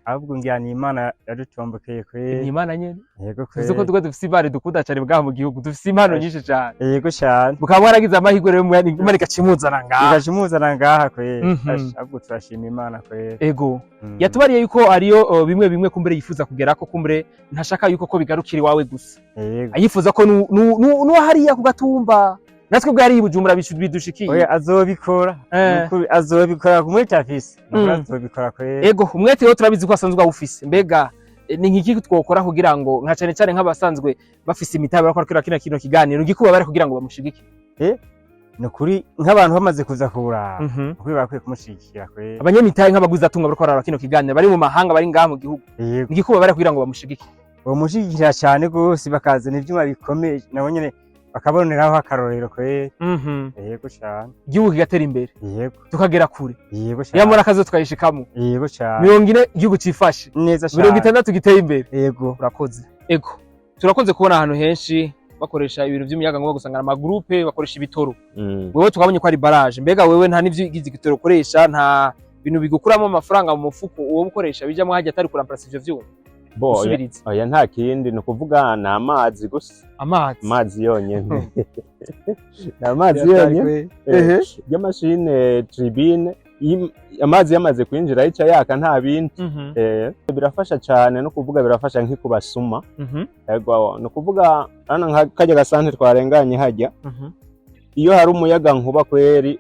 ahubwo ngira ni Imana yadutombokeye Ni kweri. Imana nyene. Yego Tuzi ko kweri. tuba dufise impano dukunda cyane bwaha mu gihugu, dufise impano nyinshi cyane. Yego cyane. Mukaba mwaragize amahirwe rero Imana ikacimuzana ngaha. Igaca imuzana ngaha kweri. Ahubwo turashima Imana kweri. Ego. Yatubariye yuko ariyo bimwe bimwe kumbure yifuza kugera ko kumbure ntashaka yuko ko bigarukira iwawe gusa. Yego. Ayifuza ko nu hariya ku gatumba natwe bwari i Bujumbura bidushikiye. Oya, azobikora. Nukuri azobikora ku mwete afise. Nukuri azobikora kweri. Ego, umwete rero turabizi ko asanzwe awufise. Mbega ni nk'iki twokora kugira ngo nka cane cane nk'abasanzwe bafise imitahe barakora kino kino kiganiro gikuba bari kugira ngo bamushigike? Nukuri nk'abantu bamaze kuza kuwuraba, nukuri barakwiye kumushigikira kweri. Abanyamitahe nk'abagwizatunga bariko bararaba kino kiganiro bari mu mahanga, bari ngaha mu gihugu, igikuba bari kugira ngo bamushigike? Bamushigikira cyane rwose, bakazana ivyuma bikomeye, nabo nyene bakaboneraho akarorero kweri. Yego cyane. Igihugu kigatera imbere. Yego. Tukagera kure. Yego cyane. Yamara akazo tukayishikamo. Yego cyane. 40 igihugu cifashe. Neza Mirongo cyane. itandatu giteye imbere. Yego. Urakoze. Ego, turakunze kubona ahantu henshi bakoresha ibintu vy'umuyaga nkuba, gusanga amagroupe bakoresha ibitoro. Wewe tukabonye ko ari barrage. Mbega wewe nta n'ivyo igize igitoro ukoresha, nta bintu bigukuramo amafaranga mu mufuko uwo ukoresha bijamwo hajya atari kuramplasa ivyo vyuma? Bo, oya, Gusubiriza. oya, nta kindi, ni ukuvuga ni amazi gusa. Amazi? Amazi yonyene, ni amazi yonyene. Y'amashine turbine, amazi yamaze kwinjira yica yaka, nta bindi. Birafasha cyane, no kuvuga birafasha nk'ikubasuma. Yego, ni ukuvuga hano nka kajya gasante twarenganye hajya, iyo hari umuyaga nkuba kweri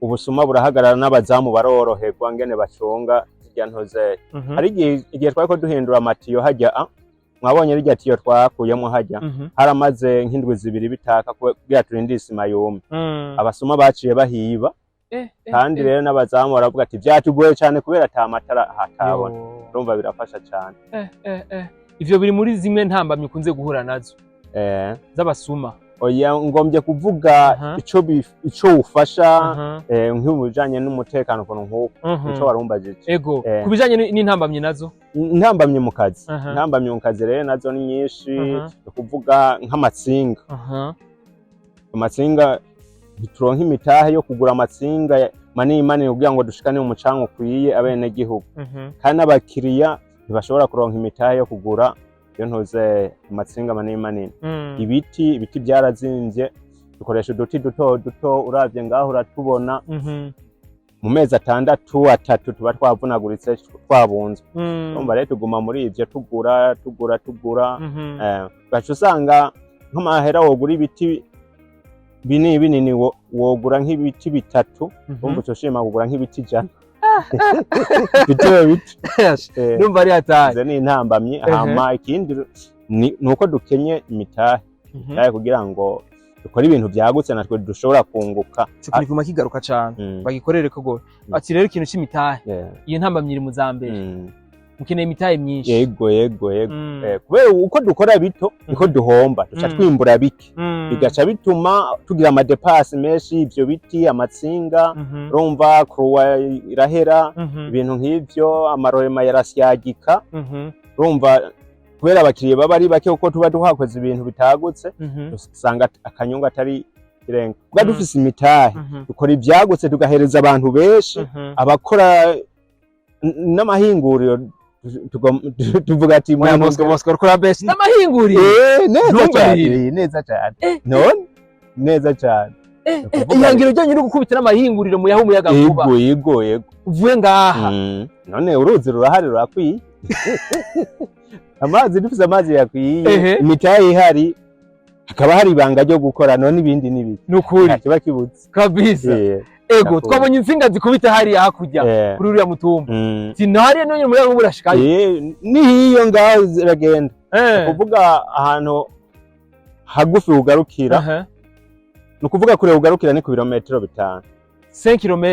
ubusuma burahagarara n'abazamu baroroherwa ngene bacunga zirya ntoze. Hari igihe twariko duhindura amatiyo hajya, mwabonye rirya tiyo twakuyemo hajya, haramaze nk'indwi 2 bitaka kugira turinde isima yume. Abasuma baciye bahiba. Kandi rero n'abazamu baravuga ati byatugoye cyane kubera ata matara hatabona. Urumva birafasha cyane. Ivyo biri muri zimwe ntambamyi ukunze guhura nazo z'abasuma? Oya, ngombye kuvuga ico ufasha nk'mu bijanye n'umutekano ukuntu nk'uko ico warumbajije. Ego. Ku bijanye n'intambamyi nazo? Intambamyi mu kazi. Intambamyi mu kazi rero nazo ni nyinshi. Ni ukuvuga nk'amatsinga. Amatsinga, ntituronka imitahe yo kugura amatsinga manini manini kugira ngo dushikane umucanga ukwiye abenegihugu. Kandi n'abakiriya ntibashobora kuronka imitahe yo kugura iyo ntuze amatsinga manini manini. Ibiti byarazimvye, dukoresha uduti duto duto. Uravye ngaho uratubona, mu mezi 6, 3 tuba twavunaguritse, twabunzwe. Urumva rero tuguma muri ivyo, tugura, tugura, tugura. Ugaca usanga nk'amahera wogura ibiti binini binini, wogura nk'ibiti bitatu, urumva uca ushima kugura nk'ibiti 100 bito bito. Ndumva ari hatari. Izo ni intambamyi. Hama ikindi ni uko dukenye imitahe, imitahe kugira ngo dukore ibintu byagutse natwe dushobora kunguka. Ico kintu kiguma kigaruka cane. Bagikorere ko gose. Ati rero ikintu c'imitahe, iyo ntambamyi iri mu za mbere. Mukeneye imitahe myinshi. Yego. Kubera uko dukora bito niko duhomba, duca twimbura bike, bigaca bituma tugira amadépenses menshi, ivyo biti, amatsinga, urumva kuruwa irahera, ibintu nk'ivyo, amarorema yarasyagika. Urumva kubera abakiriya baba ari bake kuko tuba duhakoze ibintu bitagutse, usanga akanyungu atari irenga. Kuba dufise imitahe, dukora ivyagutse tugahereza abantu benshi, abakora n'amahinguriro, tuvuga ati Mwana Bosco, Bosco rukora best n'amahinguriro. Neza Ntumbarire. cyane, neza cyane, none neza cyane. Ihangiro ryanyu ni gukubita n'amahinguriro muyaha umuyaga nkuba? Yego. Uvuye ngaha. None uruzi rurahari, rurakwiye amazi, dufise amazi yakwiye, imitahe ihari, hakaba hari ibanga ryo gukora, none ibindi n'ibiki? Nukuri. Nta kiba kibuze. Kabisa. Ego. Ndakubona. Twabonye insinga zikubita hariya hakurya kuri uriya mutumba. Sinahariya none umuyaga nkuba urashikayo? Nihiyo ngaho ziragenda. Kuvuga ahantu hagufi ugarukira, ni ukuvuga kure ugarukira ni ku birometero 5. 5 km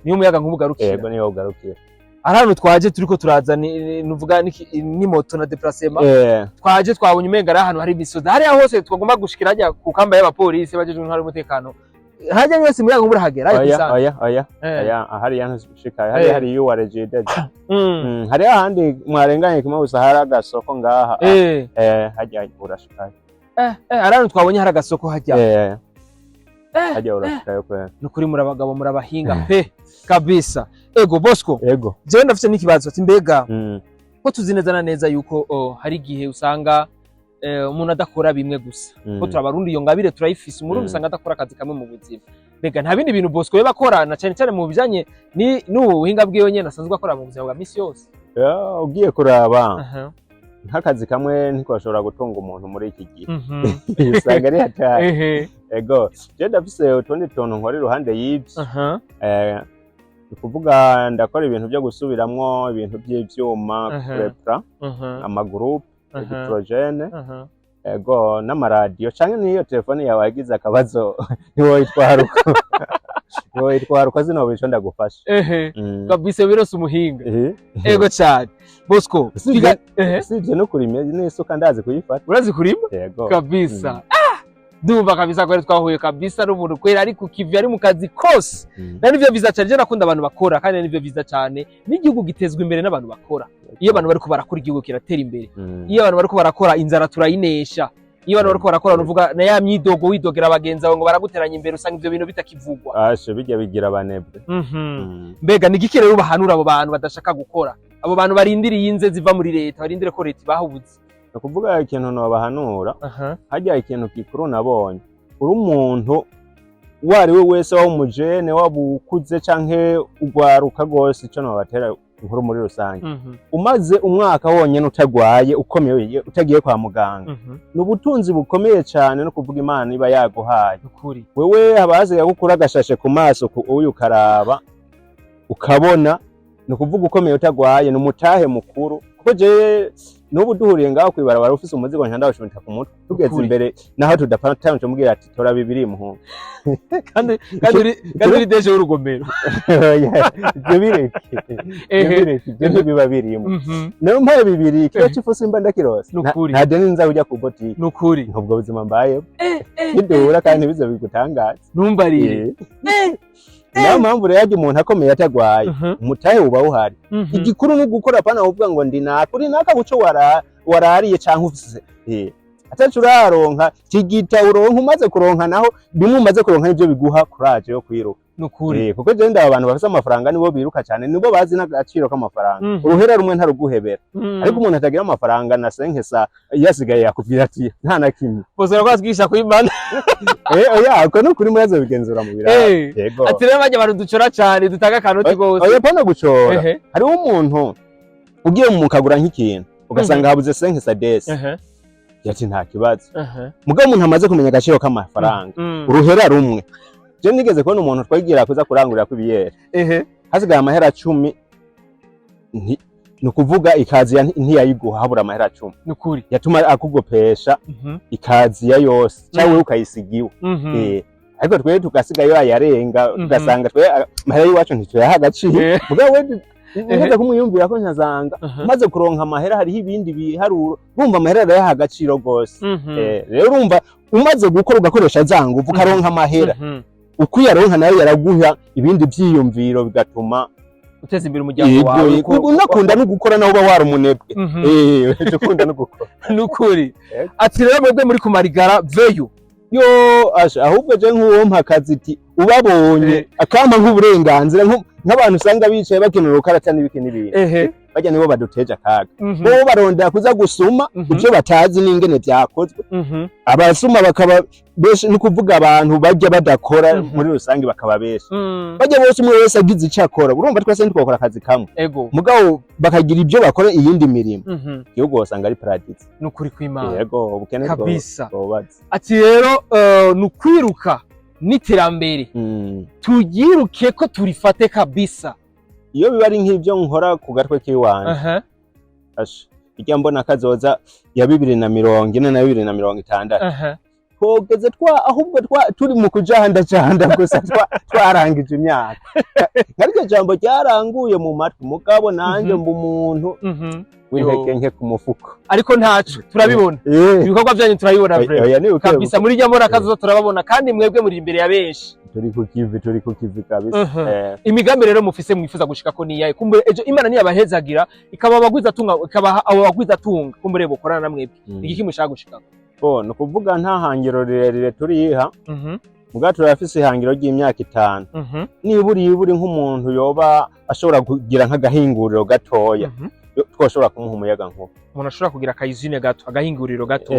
niyo umuyaga nkuba ugarukira? Yego, niyo ugarukira. Ari hano twaje turiko turaza nuvuga ni moto na déplacement. Twaje twabonye umenga ari ahantu hari imisozi hariya hose twagomba gushikira hajya ku kamba y'abapolisi bajejwe intwaro y'umutekano, hajya yose umuyaga nkuba urahagera hajya Oya. kw'isanga. Oya. Oya, hariya ntushikayo hariya. Hari yuwa Regideso. Hariya ahandi mwarenganye kimwe gusa, hari agasoko ngaha. Hajya urashikayo. Ari ahantu twabonye hari agasoko hajya. Hajya urashikayo kwera. Nukuri muri abagabo, muri abahinga pe kabisa. Ego Bosco. Ego. Jewe ndafite n'ikibazo ati mbega ko tuzi neza na neza yuko, oh, hari igihe usanga umuntu adakora bimwe gusa, ko turabarundi, iyo ngabire turayifise. Umurundi usanga adakora akazi kamwe mu buzima. Mbega nta bindi bintu Bosco yoba akora, na cyane cyane mu bijanye n'ubu buhinga bwiwe nyene asanzwe akora mu buzima bwa misi yose? Ya, ugiye kuraba nk'akazi kamwe ntikwashobora gutunga umuntu muri iki gihe, usanga ari hatari. Ego, je ndafise utundi tuntu nkora iruhande y'ibyo. Ni ukuvuga ndakora ibintu byo gusubiramwo ibintu by'ivyuma, kurepara amagurupe électrogène, ego, n'amaradiyo canke n'iyo telefone yawe yagize akabazo ntiwoyitwara uko, ntiwoyitwara uko, zino bico ndagufasha. Kabisa, birose umuhinga. Ego cyane Bosco. Usibye no kurima, n'isuka ndazi kuyifata. Urazi kurima? Yego. Kabisa. Ah, ndumva kabisa ko twahuye kabisa n'umuntu kwera ari ku kivi, ari mu kazi kose. Na nivyo vyiza cyane. Je nakunda abantu bakora, kandi nivyo vyiza cyane, n'igihugu gitezwa imbere n'abantu bakora. Iyo abantu bariko barakora, igihugu kiratera imbere. Iyo abantu bariko barakora, inzara turayinesha. Iyo abantu bariko barakora, nuvuga na ya myidogo widogera bagenzi bawe ngo baraguteranya imbere, usanga ivyo bintu bitakivugwa. Ashe, bijya bigira abanebwe. Mbega ni igiki rero bahanura abo bantu badashaka gukora, abo bantu barindiriye inze ziva muri leta, barindire ko leta ibaha ubuzi? Ni ukuvuga ikintu nobahanura, harya ikintu gikuru nabonye, uri umuntu uwo ari we wese, waba umujene, waba ukuze canke ugwaruka rwose, ico nobatera inkuru muri rusange, umaze umwaka wonyene utagwaye, ukomeye, utagiye kwa muganga, ni ubutunzi bukomeye cane, no kuvuga Imana iba yaguhaye. Ukuri. Wewe haba hasigaye gukura agashashe ku maso ku uyu ukaraba ukabona, ni ukuvuga ukomeye utagwaye ni umutahe mukuru, kuko jewe n'ubu duhuriye ngaho kw'ibarabara ufise umuzigo nca ndawushumita ku mutwe, tugeze imbere naho tudapata ncamubwira ati tora bibiri muhungu. Kandi uri DG w'urugomero. Ibyo bireke, ibyo bireke, ibyo ntibiba birimo. Niyo mpaye bibiri ikiro c'ifu simba ndakirose. Nukuri. Nta deni nza kujya ku botike. Nukuri. Ubwo buzima mbayeho niduhura kandi ntibize bigutangaza. Ntumbarire. Niyo mpamvu rero harya umuntu akomeye atagwaye, umutahe uba uhari. Igikuru ni ugukora, pana uvuga ngo ndi naka, uri naka guco warariye canke ufise ataco uraronka. Kigita uronka, umaze kuronka naho bimwe umaze kuronka nivyo biguha courage yo kwiruka. Nukuri. Kuko je ndaba abantu bafise amafaranga nibo biruka cane, nibo bazi n'agaciro k'amafaranga. Uruhera rumwe ntaruguhebera, ariko umuntu atagira amafaranga na senkesa yasigaye yakubwira ati nta na kimwe. Bose baratwigisha kwimana. Oya, uko ni ukuri, murazo bigenzura mu biraro. Yego. Ati rero bajya abantu ducora cyane, dutanga akanoti gose. Oya, pana gucora. Hariho umuntu ugiye mu kagura nk'ikintu ugasanga habuze senkesa desi, yati nta kibazo. Mugabo umuntu amaze kumenya agaciro k'amafaranga, uruhera rumwe, je nigeze kubona umuntu twagira kuza kurangurira kw'ibiyeri, hasigaye amahera 10, ni ukuvuga ikaziya ntiyayiguha habura amahera 10. Nukuri. Yatuma akugopesha ikaziya yose cyangwa wewe ukayisiga iwe. Ariko twe tugasigayo ayarenga, tugasanga twe amahera y'iwacu ntituyaha agaciro. Mugabo we nigeze kumwiyumvira ko nkazanga maze kuronka amahera hariho ibindi biharuro, urumva amahera arayaha agaciro rwose. Rero urumva umaze gukora ugakoresha za nguvu ukaronka amahera, uko uyaronka nayo yaraguha ibindi vyiyumviro bigatuma uteza imbere umuryango Yego, wawe. yego, unakunda no gukora naho uba wari umunebwe. Ukunda no gukora. Nukuri. Yego. Ati rero mwebwe muri kumarigara veyo. Yo asha, ahubwo je nk'uwo mpa akazi iti ubabonye akampa nk'uburenganzira, nk'abantu usanga bicaye bakenera urukarata n'ibiki n'ibindi, bajya nibo baduteje akaga. Bo barondera kuza gusuma ivyo batazi n'ingene vyakozwe. Abasuma bakaba benshi, ni kuvuga abantu bajya badakora muri rusange bakaba benshi. Bajya bose, umwe wese agize icyo akora, urumva twese ntitwakora akazi kamwe, mugabo bakagira ibyo bakora iyindi mirimo, igihugu wosanga ari paradisi. Nukuri kw'Imana. Yego, ubukene Kabisa. bwobaze. Ati rero ni ukwiruka n'iterambere, turyiruke ko turifate kabisa. Iyo biba ari nk'ibyo nkora ku gatwe k'iwanje, asha, ijya mbona kazoza ya 2040 na 2060, twogeze twa ahubwo twa turi mu kujahandajahanda gusa, twarangije imyaka. Nkaryo jambo ryaranguye mu matwi, mugabo nanje mba umuntu w'intege nke ku mufuko. Ariko ntaco, turabibona, ibikorwa byanyu turabibona vraiment. Oya, ni uke. Kabisa, muri rya mbona kazoza turababona, kandi mwebwe muri imbere ya benshi. Turi ku kivi, turi ku kivi kabisa. Imigambi rero mufise mwifuza gushika ko niyaye? Kumbure ejo Imana niyabahezagira ikaba abagwiza tunga, ikabaha abo bagwiza tunga kumbure bokorana na mwebwe, igiki mushaka gushika? Bo ni ukuvuga nta hangiro rirerire turiha. Mugabo turafise ihangiro ry'imyaka 5, nibura iburi nk'umuntu yoba ashobora kugira nk'agahinguriro gatoya, twoshobora kumuha umuyaga nkuba. Umuntu ashobora kugira akayizine gato, agahinguriro gato.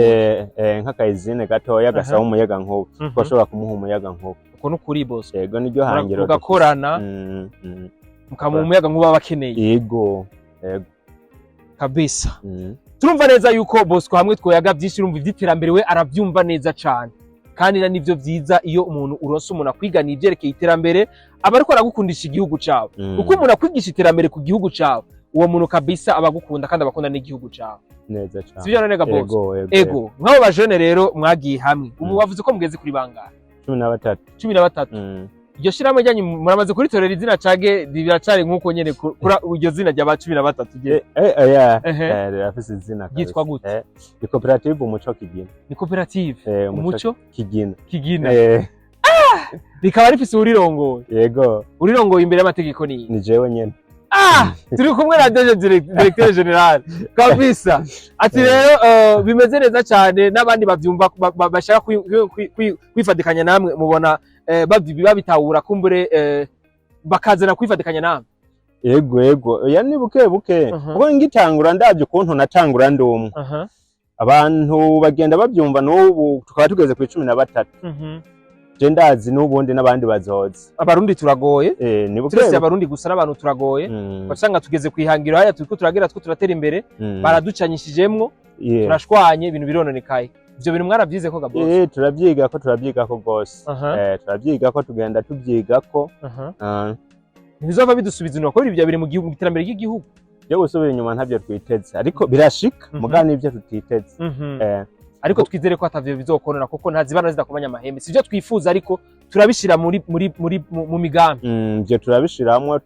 Nk'akayizine gatoya gasaba umuyaga nkuba, twoshobora kumuha umuyaga nkuba. Uko nukuri, boss. Yego, niryo hangiro. Mugakorana, mukamuha umuyaga nkuba bakeneye. Yego. Kabisa. Turumva neza yuko Bosco hamwe twoyaga byinshi, urumva iby'iterambere we arabyumva neza cane, kandi na nivyo vyiza iyo umuntu uronse umuntu akwigana ivyerekeye iterambere, aba ariko aragukundisha igihugu cawe. Uko umuntu akwigisha iterambere ku gihugu cawe, uwo muntu kabisa aba agukunda kandi aba akunda n'igihugu cawe. Neza cane. Sivyo none ga Bosco? Ego. Ego, nk'abo bajene rero mwagiye hamwe ubu, wavuze ko mugeze kuri bangahe? 13. 13. Iryo shirahamwe ryanyu muramaze kuritorera izina cage riracari nk'uko nyene iryo zina ry'aba 13 rye? Oya. Ehe. Rirafise izina kabisa. Ryitwa gute? Ni koperative Umuco Kigina. Ni koperative Umuco Umuco Kigina. Kigina. Rikaba rifise uwurirongoye? Yego. Urirongoye imbere y'amategeko ni? Ni jewe nyene. Ah, turi kumwe na DG, directeur général kabisa. Ati rero bimeze neza cyane, n'abandi bavyumva bashaka kwifatikanya namwe, mubona babitahura kumbure bakazana kwifatikanya namwe? Yego, oya, ni buke buke, kuko ngitangura ndavye ukuntu natangura ndi umwe, abantu bagenda babyumva, n'ubu tukaba tugeze ku 13. Je ndazi n'ubundi n'abandi bazoza. Abarundi turagoye. Ni buke Turetse buke. abarundi gusa, n'abantu turagoye. Usanga tugeze ku ihangiro haya turiko turagera, two turatera imbere, baraducanyishijemwo, turashwanye, ibintu birononekaye. Ivyo bintu mwaravyize ko gabo? Turabyiga ko rwose. Turabyiga ko, tugenda tubyiga ko. Ah, ntibizova bidusubiza inyuma, kubera ibyo biri mu gihugu, mu iterambere ry'igihugu? Byo gusubira inyuma ntabyo twiteze, ariko birashika, mugabo nibyo tutiteze. Ariko twizere ko atavyo bizokonona, kuko nta zibana zidakomanya amahembe. Sivyo twifuza, ariko turabishira muri muri muri mu migambi. Ivyo turabishiramwo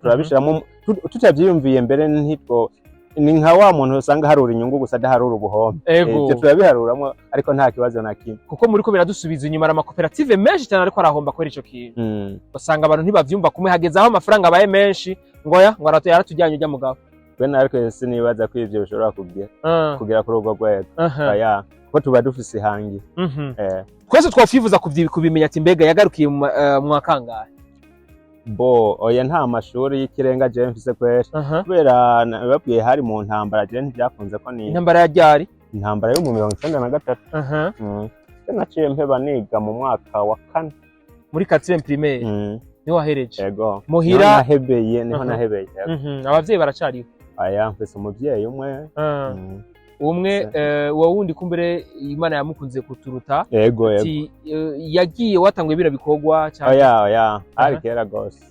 tutavyiyumviye mbere, ntitwo ni nka wa muntu usanga harura inyungu gusa adaharura ubuhombe. Ivyo turabiharuramwo, ariko nta kibazo na kimwe. Kuko muriko biradusubiza inyuma, amakoperative menshi cyane ariko arahomba kubera ico kintu. Usanga abantu ntibavyumva kumwe, hageze aho amafaranga abaye menshi ngo oya, ngo yaratujyanye ujya mugabo. Twe natwe sinibaza ko ivyo bishobora kugera kuri urwo rwego. Oya, kuko tuba dufise ihangi. Twese twakwifuza kubimenya ati mbega yagarukiye mu mwaka kangahe? Bo oya, nta mashuri y'ikirenga jewe mfise kweri, kubera nababwiye hari mu ntambara, jewe ntibyakunze ko ni Intambara ya ryari? Intambara yo mu 93. Je naciye mpeba niga mu mwaka wa kane. Muri quatrième primaire? Niho wahereje? Ego. Muhira? Niho nahebeye, niho nahebeye, yego. Abavyeyi baracariho? Aya, mfise umuvyeyi umwe. Umwe. Uwo wundi kumbere Imana yamukunze kuturuta. Yego. Ati yagiye watanguye bino bikorwa cyangwa? Oya, hari kera gose.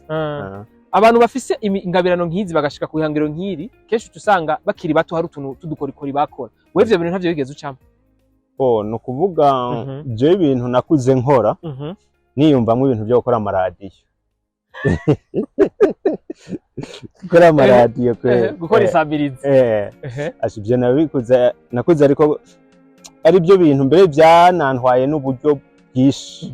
Abantu bafise ingabirano nk'izi bagashika ku ihangiro nk'iri, kenshi uca usanga bakiri bato hari utuntu tudukorikori bakora. Wewe ivyo bintu ntavyo wigeze ucamo? Bo ni ukuvuga, jewe ibintu nakuze nkora, niyumvamo ibintu byo gukora amaradiyo, gukora amaradiyo kweri. Gukora isambirizi. Asha, ivyo nabikuze, nakuze ariko ari byo bintu mbere byanantwaye n'uburyo bwinshi.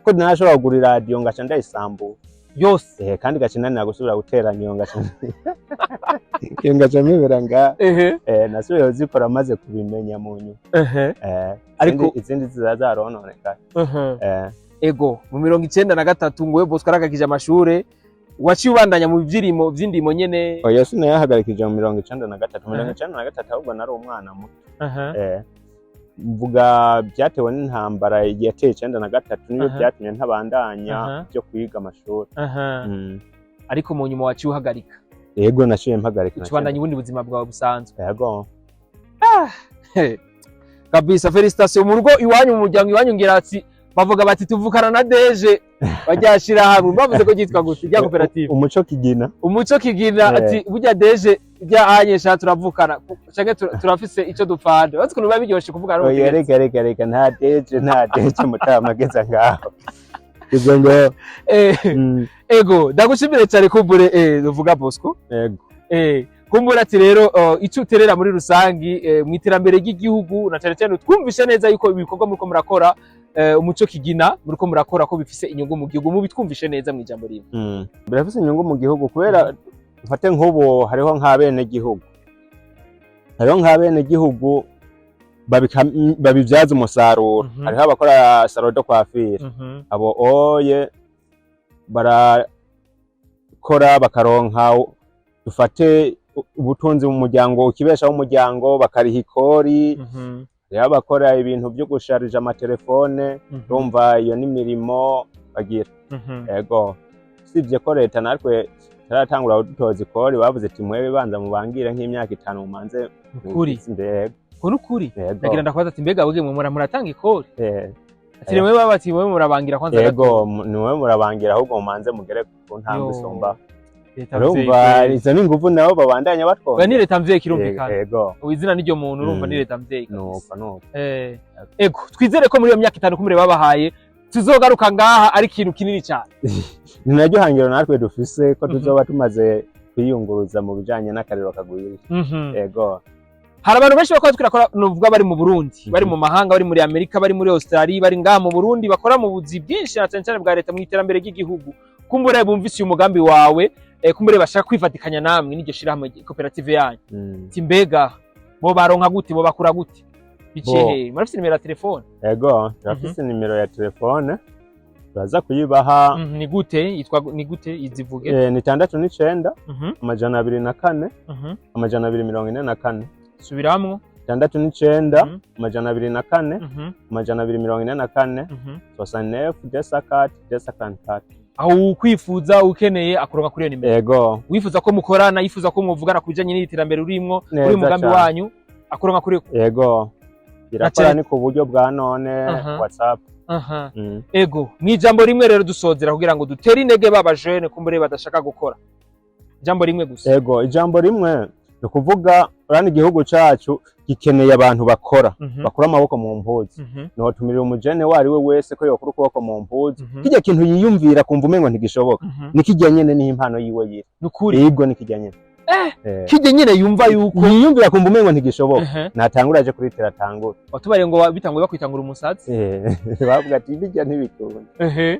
Ko nashobora kugura iradiyo ngaca ndayisambura yose. Kandi gaca inanira gusubira guteranya iyo, ngaca iyo ngaca mpibira nga nasubiye kuzikora maze kubimenya mu nyuma. Izindi ziza zarononekaye. Ego, mu 93 ngo we Bosco arakakije amashure, waciye ubandanya mu vyirimo vy'indimo nyene? Oya, sinayahagarikije mu 93. 93 ahubwo nari umwana muto. Mvuga byatewe n'intambara yateye 93, niyo byatumye ntabandanya byo kwiga amashuri. Ariko mu nyuma waciye uhagarika? Yego, naciye mpagarika. Uca ubandanya ubundi buzima bwawe busanzwe? Yego. Kabisa, félicitations. Mu rugo iwanyu, mu muryango iwanyu, ngira ati bavuga bati tuvukana na DG baryashira hamwe. Bavuze ko ryitwa gute rya koperative? Umuco Kigina. Umuco Kigina. Ati burya DG rya anyesha turavukana canke turafise ico dupfana. Bazi ukuntu biba biryoshe kuvugana Oya. n'umutegetsi. Reka reka reka, nta DG, nta DG mutamageza ngaho ibyo ngo. Ego, ndagushimire cyane kumbure, uvuga Bosco. Yego. Kumbura ati rero icyo uterera muri rusangi mu iterambere ry'igihugu, na cyane cyane twumvishe neza yuko ibikorwa muriko murakora, Umuco Kigina muriko murakora, ko bifise inyungu mu gihugu, mubitwumvishe neza mu ijambo rimwe. Birafise inyungu mu gihugu, kubera mfate nk'ubu hariho nk'abenegihugu Babibyaza umusaruro. Hariho abakora salon de coiffure, abo oye barakora bakaronka, dufate, ubutunzi mu muryango, ukibeshaho umuryango, bakariha ikori. Hariho abakora ibintu byo gusharija amatelefone. Urumva iyo ni imirimo bagira. Ego, usibye ko leta natwe itaratangura kudutoza ikori, bavuze ati mwebe banza mubangire nk'imyaka 5 mumanze Ukuri. mwiteze imbere. Ko nukuri. Yego. Nagira ndakubaza ati mbega bwe mwe muratanga ikori? Ati nimwe baba bati mwe murabangira kwanza. Yego, niwe murabangira, ahubwo mumanze mugere ku ntambwe Yo. isumba. Leta Urumva mvyeyi. izo ni inguvu nabo babandanya Oya, batwongera. ni leta mvyeyi, kirumvikana. Yego. Izina n'iryo muntu, urumva ni leta mvyeyi kabisa. Nuko nuko. Ego, twizere ko muri iyo myaka 5 kumure babahaye tuzogaruka ngaha ari ikintu kinini cyane. Ni naryo hangiro natwe dufise, ko tuzoba tumaze kwiyunguruza mu bijanye n'akariro kagwiriye. Yego. Hari abantu benshi bakora twirakora, nuvuga bari mu Burundi, bari mu mahanga, bari muri Amerika, bari muri Australia, bari ngaha mu Burundi, bakora mu buzi bwinshi na cyane cyane bwa leta mu iterambere ry'igihugu. Kumbure bumvise uyu mugambi wawe, kumbure bashaka kwifatikanya namwe n'iryo shirahamwe, koperative yanyu. Ati mbega bo baronka gute, bo bakura gute, biciye Bo. hehe? Murafise nimero ya telefone? Yego, turafise nimero ya telefone, turaza kuyibaha. Ni gute yitwa, ni gute, izivuge. Ni 69 204 244. Subiramwo. 69 204 244. 69 204 244. Aho ukwifuza, ukeneye akuronka kuri iyo nimero? Yego. Wifuza ko mukorana, yifuza ko muvugana ku bijanye n'iterambere urimwo, Neza uri mugambi cane. wanyu, akuronka kuri Yego, irakora. Nacere- Ni ku buryo bwa none, WhatsApp. Ego, mw'ijambo rimwe rero dusozera, kugira ngo dutere intege baba jene kumbure badashaka gukora, ijambo rimwe gusa. Ego, ijambo rimwe ni ukuvuga, urabona igihugu cacu gikeneye abantu bakora, bakura amaboko mu mpuzu. Notumirira umujene uwo ari we wese ko yokura ukuboko mu mpuzu. Kirya kintu yiyumvira kumva umengo ntigishoboka, ni kirya nyene, niho impano yiwe yiri. Nukuri. Yego, ni kirya nyene. Kirya nyene yumva yuko Yiyumvira kumva umengo ntigishoboka, natangura aje kuri tera, atangura. Watubariye ngo bitanguye bakwitangura umusazi. Bavuga ati bijya ntibikunda.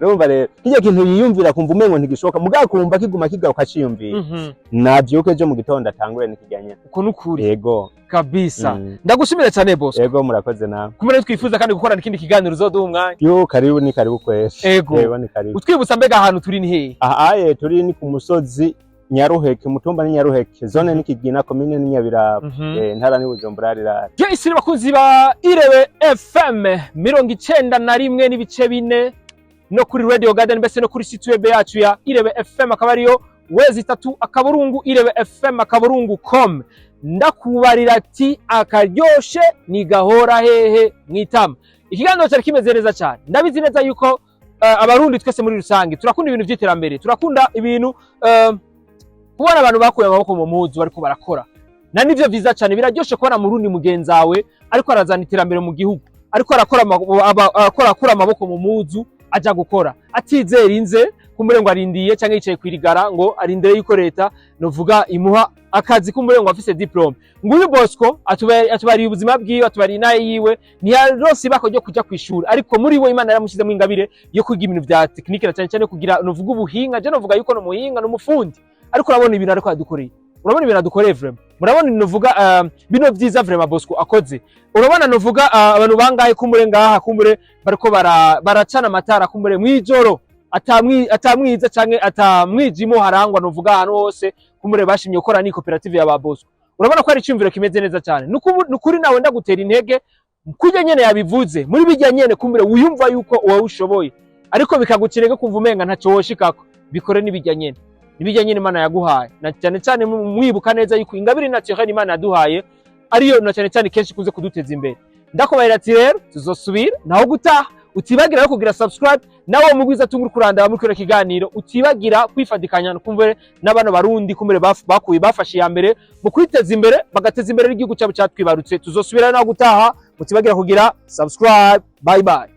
Urumva rero, kirya kintu yiyumvira kumva umengo ntigishoboka, mugabo kumva kiguma kigaruka ciyumvira, navyuke ejo mu gitondo atangure, ni kirya nyene. Uko nukuri. Yego. Kabisa. Ndagushimira cyane, boss. Yego, murakoze nawe. Kumbe twifuza kandi gukorana ikindi kiganiro, uzoduha umwanya. Yo, karibu, ni karibu kwese. Ego. Yego, ni karibu. Utwibutsa mbega ahantu turi ni hehe? Aha aye turi ni ku musozi Nyaruheke, umutumba ni Nyaruheke, zone ni Kigina, komine ni Nyabiraba, ntara ni Bujumbura rirara. Yes, bakunzi ba Irebe FM 91.4 no kuri Radio Garden, mbese no kuri site web yacu ya Irebe FM, akaba ariyo www.irebefm.com. Ndakubarira ati akaryoshe ni gahora hehe mwitama. Ikiganiro cyari kimeze neza cyane. Ndabizi neza yuko abarundi twese muri rusange turakunda ibintu by'iterambere, turakunda ibintu kubona abantu bakuye amaboko mu mpuzu bariko barakora, na nivyo vyiza cyane. Biraryoshe kubona murundi mugenzawe ariko arazana iterambere mu gihugu, ariko arakora akora akura amaboko mu mpuzu, aja gukora atizera inze kumbure ngo arindiye, cyangwa yicaye kwirigara ngo arindire yuko leta novuga imuha akazi, kumbure ngo afise diplôme. Nguyu Bosco atubariye ubuzima bwiwe, atubariye inaye yiwe, ntiyaronse ibako ryo kuja kwishuri, ariko muri we Imana yaramushyizemo ingabire yo kwiga ibintu vya technique, na cyane cyane kugira novuga ubuhinga. Je novuga yuko no muhinga, no mufundi, ariko urabona ibintu ariko adukoreye, urabona ibintu adukoreye vraiment. Murabona novuga bino vyiza vraiment Bosco akoze. Urabona novuga abantu bangahe kumbure ngaha kumbure bariko baracana amatara kumbure mwijoro atamwiza canke atamwijimo harangwa novuga ahantu hose, kumbure bashimye gukora ni koperative ya ba Bosco. Urabona ko ari iciyumviro kimeze neza cyane. Nukuri nawe ndagutera intege kurya nyene yabivuze, muri bijya nyene kumbure wiyumva yuko wowe ushoboye, ariko bikaguca intege kumva umenga ntacyo woshikako, bikore n'ibijya nyene, nibijya nyene Imana yaguhaye, na cyane cyane mwibuka neza yuko ingabire naturelle Imana yaduhaye ariyo na cyane cyane kenshi ikunze kuduteza imbere. Ndakubarira ati rero tuzosubira naho gutaha. Utibagira no kugira subscribe, nawe mugwiza tunga kuranda muri kino kiganiro, utibagira kwifatikanya kumvere n'abana barundi kumbere bakuye bafashe ya mbere mu kwiteza imbere, bagateza imbere n'igihugu cyabo cyatwibarutse. Tuzosubira naho gutaha, mutibagira kugira subscribe. Bye bye.